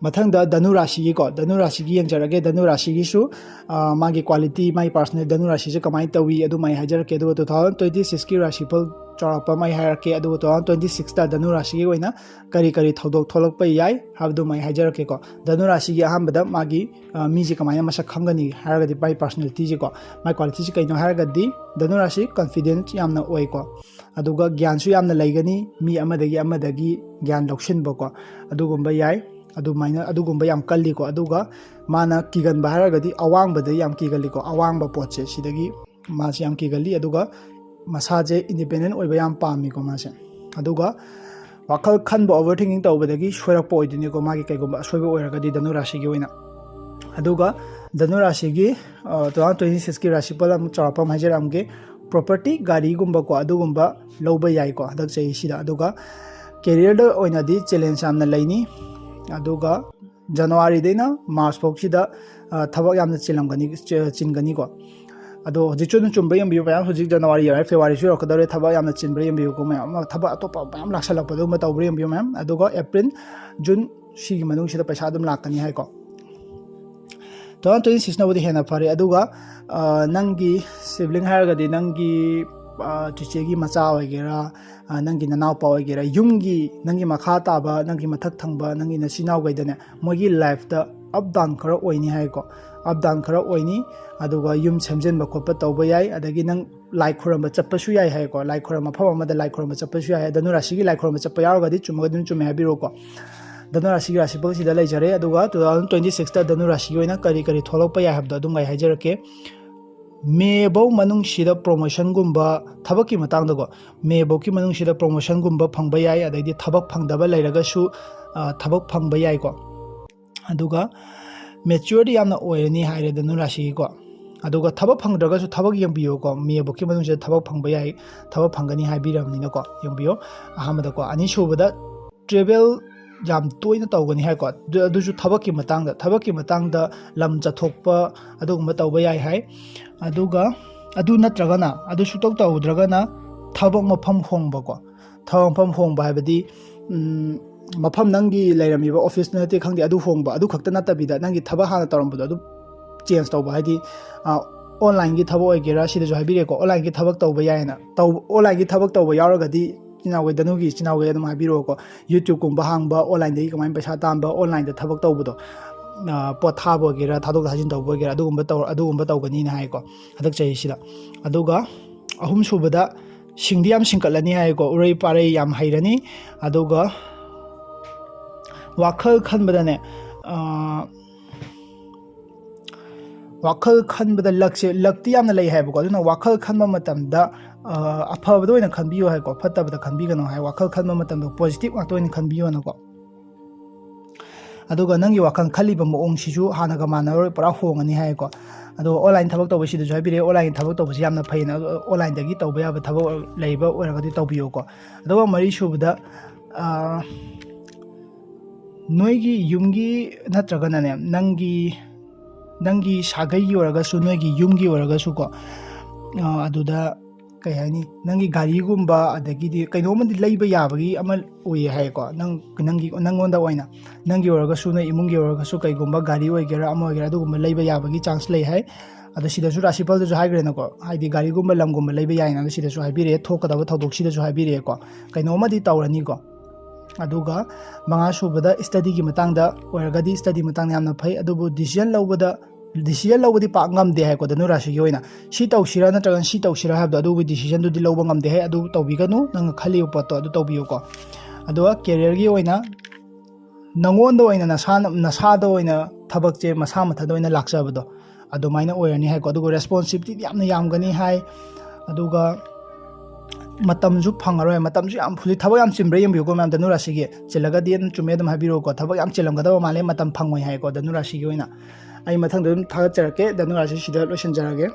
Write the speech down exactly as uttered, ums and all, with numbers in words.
ꯃꯊꯪꯗ ꯙꯅꯨ ꯔꯥꯁꯤꯒꯤꯀꯣ, ꯙꯅꯨ ꯔꯥꯁꯤꯒꯤ ꯌꯦꯡꯖꯔꯒꯦ꯫ ꯙꯅꯨ ꯔꯥꯁꯤꯒꯤꯁꯨ, ꯑ, ꯃꯥꯒꯤ quality, ꯃꯥꯒꯤ personal ꯙꯅꯨ ꯔꯥꯁꯤꯁꯦ ꯀꯃꯥꯏꯅ ꯇꯧꯏ, ꯑꯗꯨꯃꯥꯏꯅ ꯍꯥꯏꯖꯔꯛꯀꯦ꯫ ꯑꯗꯨꯒ two thousand twenty six ꯀꯤ ꯔꯥꯁꯤꯐꯜ ꯆꯥꯎꯔꯥꯛꯄ ꯑꯃ ꯑꯩ ꯍꯥꯏꯔꯛꯀꯦ꯫ ꯑꯗꯨꯒ two thousand twenty six ꯇ ꯙꯅꯨ ꯔꯥꯁꯤꯒꯤ ꯑꯣꯏꯅ ꯀꯔꯤ ꯀꯔꯤ ꯊꯧꯗꯣꯛ ꯊꯣꯛꯂꯛꯄ ꯌꯥꯏ ꯍꯥꯏꯕꯗꯨꯃ ꯑꯩ ꯍꯥꯏꯖꯔꯛꯀꯦꯀꯣ꯫ ꯙꯅꯨ ꯔꯥꯁꯤꯒꯤ ꯑꯍꯥꯟꯕꯗ ꯃꯥꯒꯤ, ꯑ, ꯃꯤꯁꯦ ꯀꯃꯥꯏꯅ ꯃꯁꯛ ꯈꯪꯒꯅꯤ ꯍꯥꯏꯔꯒꯗꯤ, ꯃꯥꯒꯤ personality ꯁꯦꯀꯣ, ꯃꯥꯒꯤ quality ꯁꯦ ꯀꯩꯅꯣ ꯍꯥꯏꯔꯒꯗꯤ, ꯙꯅꯨ ꯔꯥꯁꯤ confident ꯌꯥꯝꯅ ꯑꯣꯏꯀꯣ꯫ ꯑꯗꯨꯒ ꯒ꯭ꯌꯥꯟꯁꯨ ꯌꯥꯝꯅ ꯂꯩꯒꯅꯤ, ꯃꯤ ꯑꯃꯗꯒꯤ ꯑꯃꯗꯒꯤ ꯒ꯭ꯌꯥꯟ ꯂꯧꯁꯤꯟꯕꯀꯣ, ꯑꯗꯨꯒꯨꯝꯕ ꯌꯥꯏ꯫ ꯑꯗꯨꯃꯥꯏꯅ, ꯑꯗꯨꯒꯨꯝꯕ ꯌꯥꯝ ꯀꯜꯂꯤꯀꯣ꯫ ꯑꯗꯨꯒ ꯃꯥꯅ ꯀꯤꯒꯟꯕ ꯍꯥꯏꯔꯒꯗꯤ ꯑꯋꯥꯡꯕꯗ ꯌꯥꯝ ꯀꯤꯒꯜꯂꯤꯀꯣ, ꯑꯋꯥꯡꯕ ꯄꯣꯠꯁꯦ, ꯁꯤꯗꯒꯤ ꯃꯥꯁꯦ ꯌꯥꯝ ꯀꯤꯒꯜꯂꯤ꯫ ꯑꯗꯨꯒ ꯃꯁꯥꯁꯦ independent ꯑꯣꯏꯕ ꯌꯥꯝ ꯄꯥꯝꯃꯤꯀꯣ ꯃꯥꯁꯦ꯫ ꯑꯗꯨꯒ ꯋꯥꯈꯜ ꯈꯟꯕ, overthinking ꯇꯧꯕꯗꯒꯤ ꯁꯣꯏꯔꯛꯄ ꯑꯣꯏꯗꯣꯏꯅꯤꯀꯣ, ꯃꯥꯒꯤ ꯀꯩꯒꯨꯝꯕ ꯑꯁꯣꯏꯕ ꯑꯣꯏꯔꯒꯗꯤ, ꯙꯅꯨ ꯔꯥꯁꯤꯒꯤ ꯑꯣꯏꯅ꯫ ꯑꯗꯨꯒ ꯙꯅꯨ ꯔꯥꯁꯤꯒꯤ, ꯑ, two thousand twenty six ꯀꯤ ꯔꯥꯁꯤꯐꯜ ꯑꯃꯨꯛ ꯆꯥꯎꯔꯥꯛꯄ ꯑꯃ ꯍꯥꯏꯖꯔꯛꯑꯝꯒꯦ꯫ Property, ꯒꯥꯔꯤꯒꯨꯝꯕꯀꯣ, ꯑꯗꯨꯒꯨꯝꯕ ꯂꯧꯕ ꯌꯥꯏꯀꯣ ꯍꯟꯗꯛ ꯆꯍꯤꯁꯤꯗ꯫ ꯑꯗꯨꯒ career ꯗ ꯑꯣꯏꯅꯗꯤ challenge ꯌꯥꯝꯅ ꯂꯩꯅꯤ꯫ ꯑꯗꯨꯒ January ꯗꯩꯅ March ꯐꯥꯎꯁꯤꯗ, ꯑ, ꯊꯕꯛ ꯌꯥꯝꯅ ꯆꯤꯜꯂꯝꯒꯅꯤ, ꯆ-, ꯆꯤꯟꯒꯅꯤꯀꯣ꯫ ꯑꯗꯣ ꯍꯧꯖꯤꯛꯁꯨ ꯑꯗꯨꯝ ꯆꯨꯝꯕ꯭ꯔꯥ ꯌꯦꯡꯕꯤꯌꯨ ꯃꯌꯥꯝ꯫ ꯍꯧꯖꯤꯛ January ꯌꯧꯔꯦ, February ꯁꯨ ꯌꯧꯔꯛꯀꯗꯧꯔꯦ, ꯊꯕꯛ ꯌꯥꯝꯅ ꯆꯤꯟꯕ꯭ꯔꯥ ꯌꯦꯡꯕꯤꯌꯨꯀꯣ ꯃꯌꯥꯝ꯫ ꯑꯃ ꯊꯕꯛ ꯑꯇꯣꯞꯄ ꯃꯌꯥꯝ ꯂꯥꯛꯁꯜꯂꯛꯄ, ꯑꯗꯨꯒꯨꯝꯕ ꯇꯧꯕ꯭ꯔꯥ ꯌꯦꯡꯕꯤꯌꯨ ꯃꯌꯥꯝ꯫ ꯑꯗꯨꯒ April, June ꯁꯤꯒꯤ ꯃꯅꯨꯡꯁꯤꯗ ꯄꯩꯁꯥ ꯑꯗꯨꯝ ꯂꯥꯛꯀꯅꯤ ꯍꯥꯏꯀꯣ꯫ Two thousand twenty six ꯅꯕꯨꯗꯤ ꯍꯦꯟꯅ ꯐꯔꯦ꯫ ꯑꯗꯨꯒ, ꯑ, ꯅꯪꯒꯤ sibling ꯍꯥꯏꯔꯒꯗꯤ ꯅꯪꯒꯤ, ꯑ, ꯆꯤꯆꯦꯒꯤ ꯃꯆꯥ ꯑꯣꯏꯒꯦꯔꯥ, ꯑ, ꯅꯪꯒꯤ ꯅꯅꯥꯎꯄꯥ ꯑꯣꯏꯒꯦꯔꯥ, ꯌꯨꯝꯒꯤ ꯅꯪꯒꯤ ꯃꯈꯥ ꯇꯥꯕ, ꯅꯪꯒꯤ ꯃꯊꯛ ꯊꯪꯕ, ꯅꯪꯒꯤ ꯅꯆꯤꯟ ꯏꯅꯥꯎꯈꯩꯗꯅꯦ, ꯃꯣꯏꯒꯤ life ꯇ up down ꯈꯔ ꯑꯣꯏꯅꯤ ꯍꯥꯏꯀꯣ꯫ Up down ꯈꯔ ꯑꯣꯏꯅꯤ꯫ ꯑꯗꯨꯒ ꯌꯨꯝ ꯁꯦꯝꯖꯤꯟꯕ ꯈꯣꯠꯄ ꯇꯧꯕ ꯌꯥꯏ꯫ ꯑꯗꯒꯤ ꯅꯪ ꯂꯥꯏ ꯈꯨꯔꯝꯕ ꯆꯠꯄꯁꯨ ꯌꯥꯏ ꯍꯥꯏꯀꯣ꯫ ꯂꯥꯏ ꯈꯨꯔꯝ, ꯃꯐꯝ ꯑꯃꯗ ꯂꯥꯏ ꯈꯨꯔꯝꯕ ꯆꯠꯄꯁꯨ ꯌꯥꯏ꯫ ꯙꯅꯨ ꯔꯥꯁꯤꯒꯤ ꯂꯥꯏ ꯈꯨꯔꯝꯕ ꯆꯠꯄ ꯌꯥꯎꯔꯒꯗꯤ ꯆꯨꯝꯃꯒꯗꯤ ꯑꯗꯨꯝ ꯆꯨꯝꯃꯦ ꯍꯥꯏꯕꯤꯔꯣꯀꯣ꯫ ꯙꯅꯨ ꯔꯥꯁꯤꯒꯤ ꯔꯥꯁꯤꯐꯜꯁꯤꯗ ꯂꯩꯖꯔꯦ꯫ ꯑꯗꯨꯒ two thousand twenty six ꯇ ꯙꯅꯨ ꯔꯥꯁꯤꯒꯤ ꯑꯣꯏꯅ ꯀꯔꯤ ꯀꯔꯤ ꯊꯣꯛꯂꯛꯄ ꯌꯥꯏ ꯍꯥꯏꯕꯗꯣ ꯑꯗꯨꯝ ꯑꯩ ꯍꯥꯏꯖꯔꯛꯀꯦ꯫ May ꯐꯧ ꯃꯅꯨꯡꯁꯤꯗ promotion ꯒꯨꯝꯕ, ꯊꯕꯛꯀꯤ ꯃꯇꯥꯡꯗꯀꯣ, May ꯐꯧꯒꯤ ꯃꯅꯨꯡꯁꯤꯗ promotion ꯒꯨꯝꯕ ꯐꯪꯕ ꯌꯥꯏ꯫ ꯑꯗꯩꯗꯤ ꯊꯕꯛ ꯐꯪꯗꯕ ꯂꯩꯔꯒꯁꯨ, ꯑ, ꯊꯕꯛ ꯐꯪꯕ ꯌꯥꯏꯀꯣ꯫ ꯑꯗꯨꯒ mature ꯗꯤ ꯌꯥꯝꯅ ꯑꯣꯏꯔꯅꯤ ꯍꯥꯏꯔꯦ ꯙꯅꯨ ꯔꯥꯁꯤꯒꯤꯀꯣ꯫ ꯑꯗꯨꯒ ꯊꯕꯛ ꯐꯪꯗ꯭ꯔꯒꯁꯨ ꯊꯕꯛ ꯌꯦꯡꯕꯤꯌꯨꯀꯣ, May ꯐꯧꯒꯤ ꯃꯅꯨꯡꯁꯤꯗ ꯊꯕꯛ ꯐꯪꯕ ꯌꯥꯏ, ꯊꯕꯛ ꯐꯪꯒꯅꯤ ꯍꯥꯏꯕꯤꯔꯕꯅꯤꯅꯀꯣ, ꯌꯦꯡꯕꯤꯌꯨ꯫ ꯑꯍꯥꯟꯕꯗꯀꯣ, ꯑꯅꯤꯁꯨꯕꯗ travel ꯌꯥꯝ ꯇꯣꯏꯅ ꯇꯧꯒꯅꯤ ꯍꯥꯏꯀꯣ꯫ ꯑꯗꯨ, ꯑꯗꯨꯁꯨ ꯊꯕꯛꯀꯤ ꯃꯇꯥꯡꯗ, ꯊꯕꯛꯀꯤ ꯃꯇꯥꯡꯗ ꯂꯝ ꯆꯠꯊꯣꯛꯄ ꯑꯗꯨꯒꯨꯝꯕ ꯇꯧꯕ ꯌꯥꯏ ꯍꯥꯏ꯫ ꯑꯗꯨꯒ ꯑꯗꯨ ꯅꯠꯇ꯭ꯔꯒꯅ, ꯑꯗꯨ ꯁꯨꯛꯇꯧ ꯇꯧꯗ꯭ꯔꯒꯅ ꯊꯕꯛ ꯃꯐꯝ ꯍꯣꯡꯕꯀꯣ꯫ ꯊꯕꯛ ꯃꯐꯝ ꯍꯣꯡꯕ ꯍꯥꯏꯕꯗꯤ, ꯎꯝ, ꯃꯐꯝ, ꯅꯪꯒꯤ ꯂꯩꯔꯝꯃꯤꯕ ꯑꯣꯐꯤꯁ ꯅꯠꯇꯦ ꯈꯪꯗꯦ, ꯑꯗꯨ ꯍꯣꯡꯕ, ꯑꯗꯨ ꯈꯛꯇ ꯅꯠꯇꯕꯤꯗ ꯅꯪꯒꯤ ꯊꯕꯛ ꯍꯥꯟꯅ ꯇꯧꯔꯝꯕꯗꯣ ꯑꯗꯨ ꯆꯦꯟꯖ ꯇꯧꯕ, ꯍꯥꯏꯗꯤ ꯑꯣꯟꯂꯥꯏꯟꯒꯤ ꯊꯕꯛ ꯑꯣꯏꯒꯦꯔꯥ, ꯁꯤꯗꯁꯨ ꯍꯥꯏꯕꯤꯔꯦꯀꯣ, ꯑꯣꯟꯂꯥꯏꯟꯒꯤ ꯊꯕꯛ ꯇꯧꯕ ꯌꯥꯏꯅ ꯇꯧꯕ, ꯑꯣꯟꯂꯥꯏꯟꯒꯤ ꯊꯕꯛ ꯇꯧꯕ ꯌꯥꯎꯔꯒꯗꯤ ꯏꯆꯤꯟ ꯏꯅꯥꯎꯈꯩ, ꯗꯅꯨꯒꯤ ꯏꯆꯤꯟ ꯏꯅꯥꯎꯈꯩ ꯑꯗꯨꯝ ꯍꯥꯏꯕꯤꯔꯛꯑꯣꯀꯣ, ꯌꯨꯇ꯭ꯌꯨꯕꯀꯨꯝꯕ ꯍꯥꯡꯕ, ꯑꯣꯟꯂꯥꯏꯟꯗꯒꯤ ꯀꯃꯥꯏꯅ ꯄꯩꯁꯥ ꯇꯥꯟꯕ, ꯑꯣꯟꯂꯥꯏꯟꯗ ꯊꯕꯛ ꯇꯧꯕꯗꯣ, ꯄꯣꯠ ꯊꯥꯕ ꯑꯣꯏꯒꯦꯔꯥ, ꯊꯥꯗꯣꯛ ꯊꯥꯖꯤꯟ ꯇꯧꯕ ꯑꯣꯏꯒꯦꯔꯥ, ꯑꯗꯨꯒꯨꯝꯕ ꯇꯧ ꯑꯗꯨꯒꯨꯝꯕ ꯇꯧꯒꯅꯤꯅ ꯍꯥꯏꯀꯣ ꯍꯟꯗꯛ ꯆꯍꯤꯁꯤꯗ꯫ ꯑꯗꯨꯒ ꯑꯍꯨꯝꯁꯨꯕꯗ, ꯁꯤꯡꯗꯤ ꯌꯥꯝ ꯁꯤꯡꯀꯠꯂꯅꯤ ꯍꯥꯏꯀꯣ, ꯎꯔꯩ ꯄꯥꯔꯩ ꯌꯥꯝ ꯍꯩꯔꯅꯤ꯫ ꯑꯗꯨꯒ ꯋꯥꯈꯜ ꯈꯟꯕꯗꯅꯦ, ꯋꯥꯈꯜ ꯈꯟꯕꯗ ꯂꯛꯁꯦ, ꯂꯛꯇꯤ ꯌꯥꯝꯅ ꯂꯩ ꯍꯥꯏꯕꯀꯣ, ꯑꯗꯨꯅ ꯋꯥꯈꯜ ꯈꯟꯕ ꯃꯇꯝꯗ ꯑꯐꯕꯗ ꯑꯣꯏꯅ ꯈꯟꯕꯤꯌꯨ ꯍꯥꯏꯀꯣ, ꯐꯠꯇꯕꯗ ꯈꯟꯕꯤꯒꯅꯨ ꯍꯥꯏ꯫ ꯋꯥꯈꯜ ꯈꯟꯕ ꯃꯇꯝꯗ ꯄꯣꯖꯤꯇꯤꯕ ꯉꯥꯛꯇ ꯑꯣꯏꯅ ꯈꯟꯕꯤꯌꯨꯅꯀꯣ꯫ ꯑꯗꯨꯒ ꯅꯪꯒꯤ ꯋꯥꯈꯜ ꯈꯜꯂꯤꯕ ꯃꯑꯣꯡꯁꯤꯁꯨ ꯍꯥꯟꯅꯒ ꯃꯥꯟꯅꯔꯣꯏ, ꯄꯨꯔꯥ ꯍꯣꯡꯉꯅꯤ ꯍꯥꯏꯀꯣ꯫ ꯑꯗꯨꯒ ꯑꯣꯟꯂꯥꯏꯟ ꯊꯕꯛ ꯇꯧꯕꯁꯤꯗꯁꯨ ꯍꯥꯏꯕꯤꯔꯛꯑꯦ, ꯑꯣꯟꯂꯥꯏꯟ ꯊꯕꯛ ꯇꯧꯕꯁꯤ ꯌꯥꯝꯅ ꯐꯩꯅ, ꯑꯣꯟꯂꯥꯏꯟꯗꯒꯤ ꯇꯧꯕ ꯌꯥꯕ ꯊꯕꯛ ꯂꯩꯕ ꯑꯣꯏꯔꯒꯗꯤ ꯇꯧꯕꯤꯌꯨꯀꯣ꯫ ꯑꯗꯨꯒ ꯃꯔꯤ ꯁꯨꯕꯗ, ꯅꯣꯏꯒꯤ ꯌꯨꯝꯒꯤ ꯅꯠꯇ꯭ꯔꯒꯅꯅꯦ, ꯅꯪꯒꯤ ꯅꯪꯒꯤ ꯁꯥꯒꯩꯒꯤ ꯑꯣꯏꯔꯒꯁꯨ, ꯅꯣꯏꯒꯤ ꯌꯨꯝꯒꯤ ꯑꯣꯏꯔꯒꯁꯨꯀꯣ, ꯑꯗꯨꯗ ꯀꯩ ꯍꯥꯏꯅꯤ, ꯅꯪꯒꯤ ꯒꯥꯔꯤꯒꯨꯝꯕ, ꯑꯗꯒꯤꯗꯤ ꯀꯩꯅꯣꯝꯃꯗꯤ ꯂꯩꯕ ꯌꯥꯕꯒꯤ ꯑꯃ ꯑꯣꯏꯌꯦ ꯍꯥꯏꯌꯦꯀꯣ꯫ ꯅꯪ ꯅꯪꯒꯤ ꯅꯪꯉꯣꯟꯗ ꯑꯣꯏꯅ, ꯅꯪꯒꯤ ꯑꯣꯏꯔꯒꯁꯨ, ꯅꯣꯏ ꯏꯃꯨꯡꯒꯤ ꯑꯣꯏꯔꯒꯁꯨ, ꯀꯩꯒꯨꯝꯕ ꯒꯥꯔꯤ ꯑꯣꯏꯒꯦꯔꯥ, ꯑꯃ ꯑꯣꯏꯒꯦꯔꯥ, ꯑꯗꯨꯒꯨꯝꯕ ꯂꯩꯕ ꯌꯥꯕꯒꯤ ꯆꯥꯟꯁ ꯂꯩ ꯍꯥꯏ꯫ ꯑꯗꯣ ꯁꯤꯗꯁꯨ ꯔꯥꯁꯤꯐꯜꯗꯁꯨ ꯍꯥꯏꯈ꯭ꯔꯦꯅꯀꯣ, ꯍꯥꯏꯗꯤ ꯒꯥꯔꯤꯒꯨꯝꯕ, ꯂꯝꯒꯨꯝꯕ ꯂꯩꯕ ꯌꯥꯏꯅ ꯁꯤꯗꯁꯨ ꯍꯥꯏꯕꯤꯔꯛꯑꯦ, ꯊꯣꯛꯀꯗꯕ ꯊꯧꯗꯣꯛꯁꯤꯗꯁꯨ ꯍꯥꯏꯕꯤꯔꯛꯑꯦꯀꯣ꯫ ꯀꯩꯅꯣꯝꯃꯗꯤ ꯇꯧꯔꯅꯤꯀꯣ꯫ ꯑꯗꯨꯒ ꯃꯉꯥ ꯁꯨꯕꯗ, ꯁ꯭ꯇꯗꯤꯒꯤ ꯃꯇꯥꯡꯗ ꯑꯣꯏꯔꯒꯗꯤ, ꯁ꯭ꯇꯗꯤ ꯃꯇꯥꯡꯗ ꯌꯥꯝꯅ ꯐꯩ, ꯑꯗꯨꯕꯨ ꯗꯤꯁꯤꯖꯟ ꯂꯧꯕꯗ, ꯗꯤꯁꯤꯖꯟ ꯂꯧꯕꯗꯤ ꯄꯥꯛ ꯉꯝꯗꯦ ꯍꯥꯏꯀꯣ ꯙꯅꯨ ꯔꯥꯁꯤꯒꯤ ꯑꯣꯏꯅ꯫ ꯁꯤ ꯇꯧꯁꯤꯔꯥ ꯅꯠꯇ꯭ꯔꯒꯅ ꯁꯤ ꯇꯧꯁꯤꯔꯥ ꯍꯥꯏꯕꯗꯣ, ꯑꯗꯨꯒꯤ ꯗꯤꯁꯤꯖꯟꯗꯨꯗꯤ ꯂꯧꯕ ꯉꯝꯗꯦ ꯍꯥꯏ꯫ ꯑꯗꯨ ꯇꯧꯕꯤꯒꯅꯨ, ꯅꯪꯅ ꯈꯜꯂꯤꯕ ꯄꯣꯠꯇꯣ ꯑꯗꯨ ꯇꯧꯕꯤꯌꯨꯀꯣ꯫ ꯑꯗꯨꯒ ꯀꯦꯔꯤꯌꯔꯒꯤ ꯑꯣꯏꯅ ꯅꯪꯉꯣꯟꯗ ꯑꯣꯏꯅ ꯅꯁꯥꯅ, ꯅꯁꯥꯗ ꯑꯣꯏꯅ ꯊꯕꯛꯁꯦ ꯃꯁꯥ ꯃꯊꯟꯇ ꯑꯣꯏꯅ ꯂꯥꯛꯆꯕꯗꯣ, ꯑꯗꯨꯃꯥꯏꯅ ꯑꯣꯏꯔꯅꯤ ꯍꯥꯏꯀꯣ꯫ ꯑꯗꯨꯒ ꯔꯦꯁꯄꯣꯟꯁꯤꯕꯤꯂꯤꯇꯤꯗꯤ ꯌꯥꯝꯅ ꯌꯥꯝꯒꯅꯤ ꯍꯥꯏ꯫ ꯑꯗꯨꯒ ꯃꯇꯝꯁꯨ ꯐꯪꯉꯔꯣꯏ, ꯃꯇꯝꯁꯨ ꯌꯥꯝ, ꯍꯧꯖꯤꯛ ꯊꯕꯛ ꯌꯥꯝ ꯆꯤꯟꯕ꯭ꯔꯥ ꯌꯦꯡꯕꯤꯌꯨꯀꯣ ꯃꯌꯥꯝ, ꯙꯅꯨ ꯔꯥꯁꯤꯒꯤ꯫ ꯆꯤꯜꯂꯒꯗꯤ ꯑꯗꯨꯝ ꯆꯨꯝꯃꯦ ꯑꯗꯨꯝ ꯍꯥꯏꯕꯤꯔꯛꯎꯀꯣ꯫ ꯊꯕꯛ ꯌꯥꯝ ꯆꯤꯜꯂꯝꯒꯗꯕ ꯃꯥꯜꯂꯦ, ꯃꯇꯝ ꯐꯪꯉꯣꯏ ꯍꯥꯏꯀꯣ ꯙꯅꯨ ꯔꯥꯁꯤꯒꯤ ꯑꯣꯏꯅ꯫ ꯑꯩ ꯃꯊꯪꯗ ꯑꯗꯨꯝ ꯊꯥꯒꯠꯆꯔꯛꯀꯦ꯫ ꯙꯅꯨ ꯔꯥꯁꯤ ꯁꯤꯗ ꯂꯣꯏꯁꯤꯟꯖꯔꯒꯦ꯫